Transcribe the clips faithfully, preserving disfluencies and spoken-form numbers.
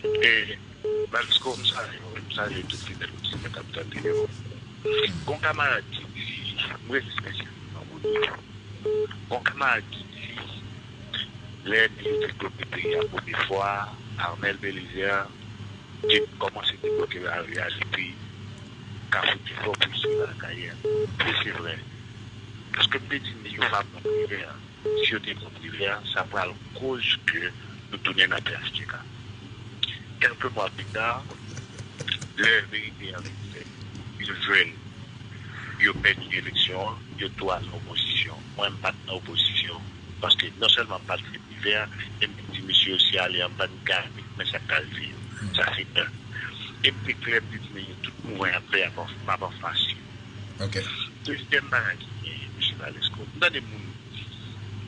E, Valisco, m salye w, m salye tout fidèl otisyen k ap tande yo. Gon kamarad ki di, m rele espesifik nan moun yo. Gon kamarad ki di, lè nèg yo te bloke peyi a premye fwa, Arnel Belizaire te kòmanse debloke lari a depi Kafou Difò pou rive Lakayè. Wi, se vre. Paske m te di nèg yo pa pran Privè. Si yo te pran Privè, sa pral koz ke nou tounen nan P H T K. Kèlke mwa pita, lè verite an vin fèt, yo jwenn yo pèdi eleksyon an, yo tou al nan opozisyon. Mwen, m pa t nan opozisyon, paske non sèlman m pa t vle Privè, e m te di mesye yo si ale an bann gade, men sa k ta rive yo. Sa se youn. E m te klè, m te di, men tout mouvman y ap fè a p ap, p ap fasil. Ok. Dezyèm bagay ki genyen, mesye Valisco, m tande moun di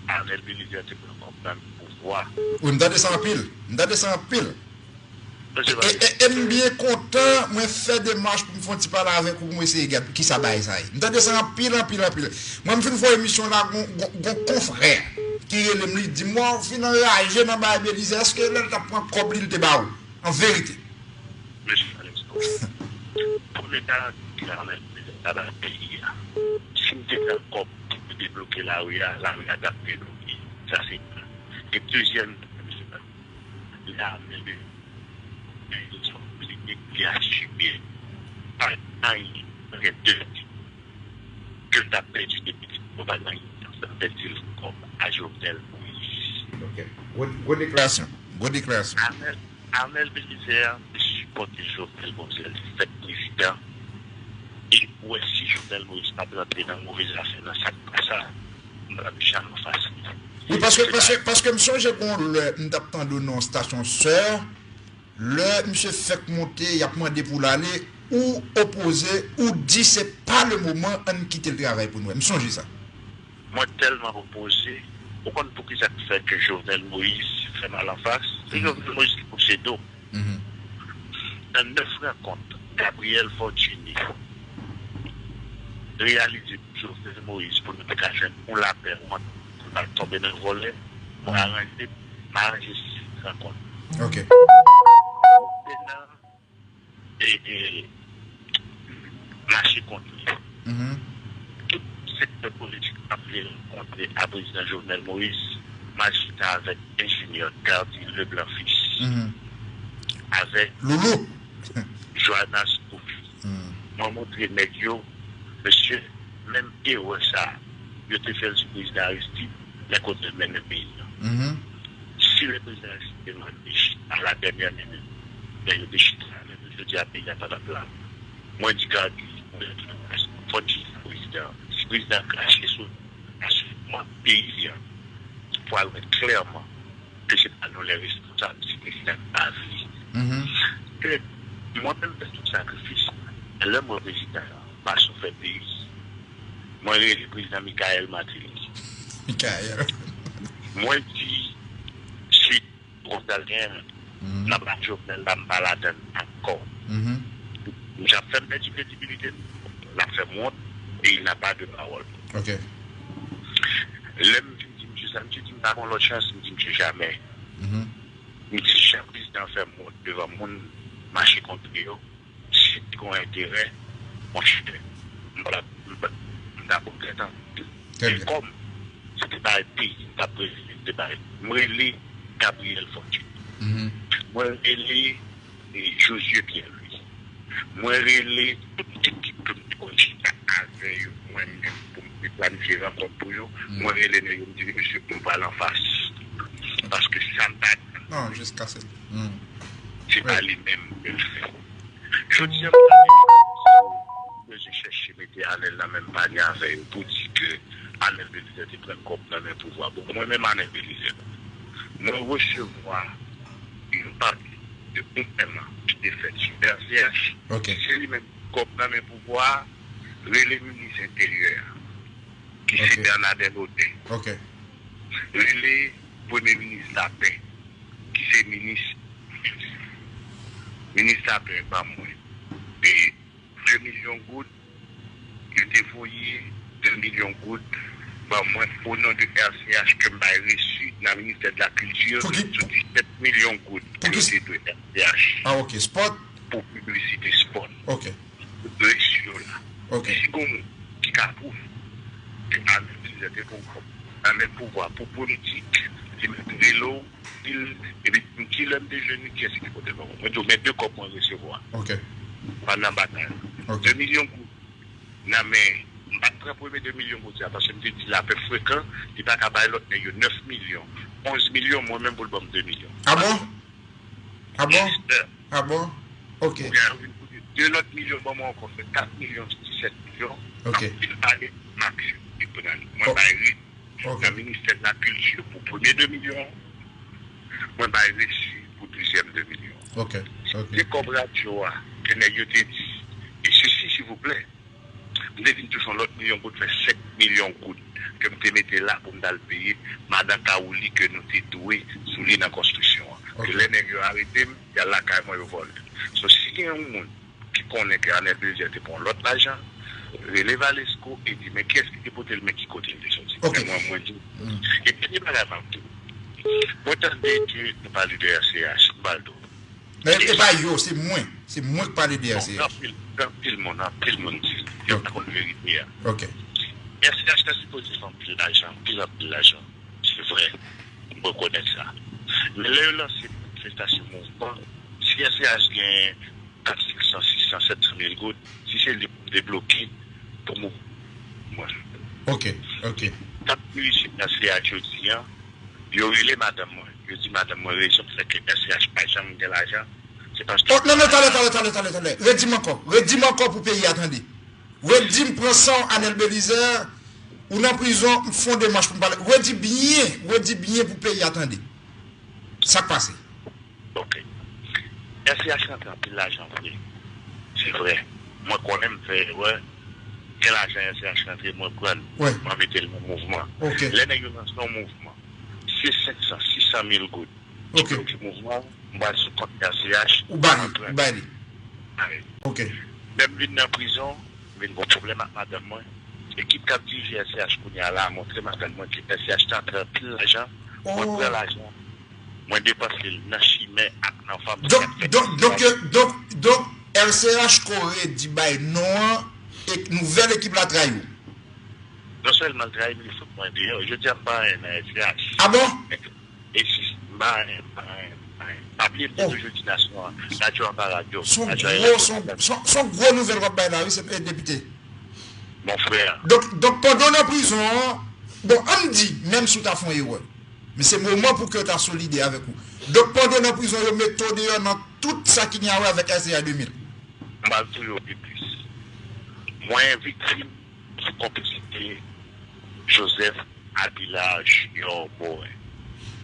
Arnel Belizaire te pran kòb nan pouvwa. Wi, m tande sa anpil. M tande sa anpil. E, e, e m byen kontan, mwen fè demach pou m fè yon ti pale avèk ou, pou m eseye gad kisa bagay sa ye. M tande sa anpil, anpil, anpil. Mwen, m fin fè emisyon la, gon, gon, gon konfrè ki rele m, li di m, "Wa, w fin anraje nan bagay Belizaire, èske lè l t ap pran kòb li, l te ba ou?" An verite. Mesye Valisco, pou leta ki anlè leta bay peyi a, si m te pran kòb pou debloke lari a, lari a t ap debloke. Sa se youn. E dezyèm, mesye, lè a menm, men, li asime pa anyen, anyen de ke l t ap pèdi depi, nou pa gen anyen, l ap pèdi l kòb a Jovenel Moïse. Ok. Gwo, gwo deklarasyon. Gwo deklarasyon. Arnel, Arnel Belizaire te sipòte Jovenel Moïse lè li fèk prezidan. E ou wè si Jovenel Moïse pa t rantre nan move zafè, nan sa k pa sa, m pa t ap janm anfas li. Wi, paske, paske, paske m sonje gon lè m t ap tande w nan yon stasyon sè, lè misye fèk monte, y ap mande pou l ale, ou opoze, ou di se pa le moman, ann kite l travay pou nou. M sonje sa. Mwen tèlman opoze, ou konn poukisa k fè ke Jovenel Moïse fè m al anfas? Se Jovenel Moïse ki pouse do. Nan nèf rankont, Gabriel Fortuné reyalize pou Jovenel Moïse pou nou te ka jwenn yon lapè, yon ant, pou n pa t tonbe nan vòlè, mwen aranje, m aranje sis rankont. Ok. Te nan e, e, mache kont li. Tout sektè politik ap vle rankontre a prezidan Jovenel Moïse, m al chita avèk enjenyè Gardy Leblanc Fils, avèk Loulou Johanna Scopie. Mwen montre nèg yo, mesye, menm erè sa a, yo te fè l sou prezidan Aristide, men kote l mennen peyi a. Si le prezidan Aristide te mande chita a la dènyè minit, men yo te chita a, men jodi a peyi a pa t ap la. Mwen di Gardy, mwen di Fòti, prezidan, si prezidan krache sou nou, paske mwen peyi a, pou al wè klèman ke se pa nou lè responsab, se prezidan k pa vle. Ke mwen menm fè tout sakrifis, men lè m wè prezidan an pa sou fè peyi, mwen rele prezidan Michaël Martelly. Michaël. Mwen di, si konsa l genyen, n ap bat Jovenel la, m pa ladann ankò. Misye ap fè m pèdi kredibilite m, l ap fè m wont, e il n'a pas de parole. Ok. Lè m vin di misye sa, misye di m pa gon lòt chans, m di misye jamè. M di jan prezidan fè m wont devan moun, mache kontre yo, si te gon enterè, monchè, m pa, m pa, m ta pran tèt anpil. Men kòm se te bay peyi m t ap rele, m te bay, m rele Gabriel Fortuné. Mwen rele, e, Josué Pierre Louis. Mwen rele tout ekip ke m te konn chita avè yo, mwen menm, pou m te planifye rankont pou yo. Mwen rele nèg yo, m di, "Mesye, m pral anfas." Paske sa m pa, non, jiskaske se pa li menm ke l fè. Jodi a, m tande ke yo chèche mete Arnel nan menm panye avè yo pou di ke Arnel Belizaire te pran kòb nan men pouvwa. Bon, mwen menm Arnel Belizaire, mwen resevwa yon pati de yon pèman ki te fèt sou R C H. Ok. Se li menm kòb nan men pouvwa a, rele minis enteryè a, ki se Bernadette Audin. Ok. Rele premye minis lapè, ki se minis, minis lapè ban mwen. E de milyon goud, yo te voye de milyon goud ban mwen o non de R C H ke m bay resi nan ministè de la kilti sou disèt milyon goud ke yo te dwe R C H. Ah, ok, spot. Pou piblisite spot. Ok. Yo dwe sou yo la. Ok. Si gon moun ki ka pwouve ke Arnel Belizaire te pran kòb nan men pouvwa pou politik, li menm rele w, di l, epi di m kilè m te jwenn li, kiyès ki te pote l ban mwen. Mwen di w, men de kòb mwen resevwa. Ok. Pandan batay la. Ok. De milyon goud nan men, m pa t pran premye de milyon goud sa, paske m te di l apè frekan, li pa ka bay lòt nèg yo nèf milyon, onz milyon, mwen menm pou l ban m de milyon. Ah bon? Ah bon? Yes, sir. Ah bon? Ok. Kounye a, yo vin pote de lòt milyon ban mwen ankò, fè kat milyon, disèt milyon. Ok. Anpil ane, Max, li pran li. Mwen bay redi nan ministè de la kilti pou premye de milyon, mwen bay resi pou dezyèm de milyon. Ok, ok. Se kòb radyo a, ke nèg yo te di, e sesi, silvouplè, m te vin touche yon lòt milyon goud, fè senk milyon goud ke m te mete la pou m t al peye madan Kawouli ke nou te dwe sou li nan konstriksyon an. Ok. Ke lè nèg yo arete m, y al lakay mwen, yo vòlè. So, si gen yon moun ki konnen ke Arnel Belizaire te pran yon lòt lajan, rele Valesco e di, men kiyès ki te pote l, men ki kote l te soti. Ok. Men mwen, mwen di, e dènye bagay m ap di w, mwen tande ke nou pale de R C H, m pral di w. Men e pa yo, se mwen. Se mwen k pale de R C H. Gen anpil, gen anpil moun, anpil moun di, yo pa konn verite a. Ok. R C H ta sipoze fè anpil lajan, anpil, anpil lajan. Se vre. M rekonèt sa. Men lè yo lanse manifestasyon, mouvman, si R C H gen kat, senk san, sis san, sèt san mil goud, si se li pou debloke pou mouvman. Ok, ok. Kat milisyen R C H yo di an, yo rele madanm mwen. Yo di madanm mwen rezon k fè ke R C H pa janm gen lajan, se paske... Oh, non, non, talè, talè, talè, talè, talè. Redi m ankò. Redi m ankò pou peyi a tande. Redi m pran san w, Arnel Belizaire. Ou nan prizon, m fè yon demach pou m pale. Redi byen, redi byen pou peyi a tande. Sa k pase? Ok. R C H rantre anpil lajan vre. Se vre. Mwen konnen m fè erè. Gen lajan R C H rantre, mwen pran l. Wi. Mwen mete l nan mouvman. Ok. Lè nèg yo lanse yon mouvman, se senk san, sis san mil goud ki bloke mouvman an, m pral sou kont R C H, ou ba li, ou ba li. Wi. Ok. Lè m vin nan prizon, m vin gen pwoblèm ak madanm mwen. Ekip k ap dirije R C H kounye a la a montre madanm mwen ke R C H te antre anpil lajan. Mwen pran lajan, mwen depanse l nan chimè ak nan fanm. Donk, donk, donk, yo, donk, donk, R C H ko redi bay non an, e nouvèl ekip la trayi w. Non sèlman l trayi m, li fout mwen deyò. Jodi a, m pa anyen nan R C H. Ah bon? E si, m pa anyen, m pa anyen, m pa anyen. Pa bliye, m te toujou di nasyon an, radyo an pa radyo. Se yon gwo, se yon, se yon, se yon gwo nouvèl w ap bay la, wi, se, e, depite. Mon frè. Donk, donk, pandan w nan prizon an, bon, ann di, menm si w ta fè yon erè, men se moman pou ke yo ta solidè avèk ou. Donk, pandan w nan prizon, yo mete w deyò nan tout sa ki gen a wè avèk R C H de mil. M pral touye w pi plis. Mwen viktim sou konplisite Joseph Abila Junior Morin.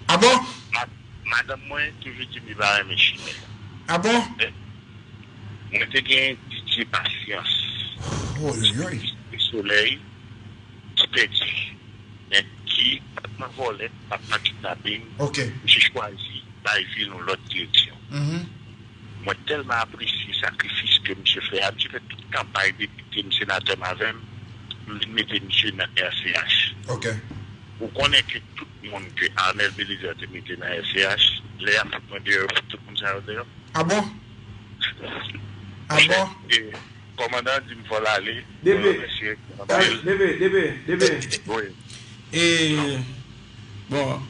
Ah bon? Ma-, madanm mwen toujou di m li pa renmen chimè. Ah bon? Men mwen te gen Didier Pasyans, oy, oy, oy, Didier Solèy, ki pèdi, men ki pa t nan vòlè, pa t nan kidnaping. Ok. Misye chwazi bay vi l yon lòt direksyon. Mhm. Mwen tèlman apresye sakrifis ke misye fè a. Misye fè tout kanpay depite m, senatè m avè m. M vin mete misye nan R C H. Ok. Ou konnen ke tout moun ke Arnel Belizaire te mete nan R C H, lè y ap fout mwen deyò, yo fout tout moun sa yo deyò. Ah bon? Ah bon? Monchè, e, kòmandan an di m fò l ale. Mwen remèsye kòmandan an. Debe, debe, debe. Wi. E, bon,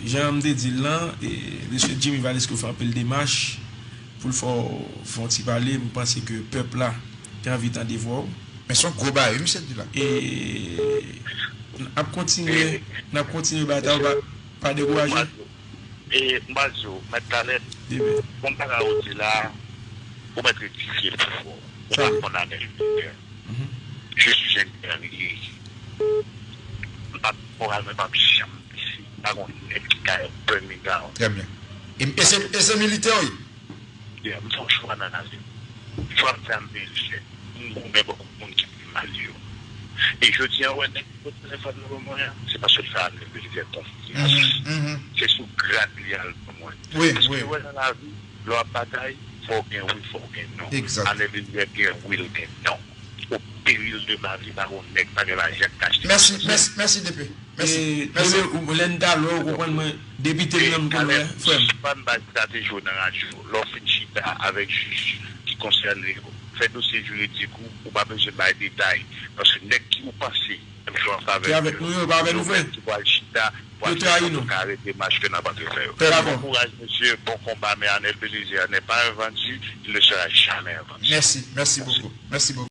jan m te di l lan, e, mesye Jimmy Valesco fè anpil demach pou l fè w fè yon ti pale. M panse ke pèp la te anvi tande vwa w. Men se yon gwo bagay, wi, misye di la. E n ap kontinye, n ap kontinye batay, pa, pa dekouraje. E m pral di w, Mèt Talèt, bon bagay ou di la, ou mèt rektifye l pou fò. Ou pa konn Arnel Belizaire. Mhm. Je suis un guerrier. M pa moral, mwen p ap janm bese. M pa gon nèg ki ka burn me down. Trè byen. E, e se, e se militè w ye? Yeah, m fè yon chwa nan lavi m. Chwa m fè a m meritel. M goumen pou moun ki pi mal yo. E jodi a, w wè nèg ki pote telefòn nan ban mwen an, se paske l fè Arnel Belizaire konfyans. Mhm, mhm. Se sou grad li al ban mwen. Wi, wi. Paske w wè nan lavi, lè w ap batay, fò w gen wi, fò w gen non. Egzak. Arnel Belizaire gen wi, l gen non. Au péril de ma vie, pa gen nèg, pa gen lajan k ka achte. Mèsi, mèsi, mèsi, D P. Mèsi. Mèsi. Lè n ta lwen, ou konprann mwen, depite m nan m konn wè, frè m. Sispann bay estrateji w nan radyo. Lè w fin chita avèk jij ki konsène yo, fè dosye jiridik ou, ou pa bezwen bay detay. Paske nèg ki ou panse menm jan an favè nou yo, pa avè nou, frè. Ki pral chita, pral fè sa pou kare demach ke n ap antre fè yo. Bon kouraj, mesye, bon konba, men Arnel Belizaire n'est pas un vendu, il ne sera jamais un vendu. Mèsi, mèsi bokou. Mèsi bokou.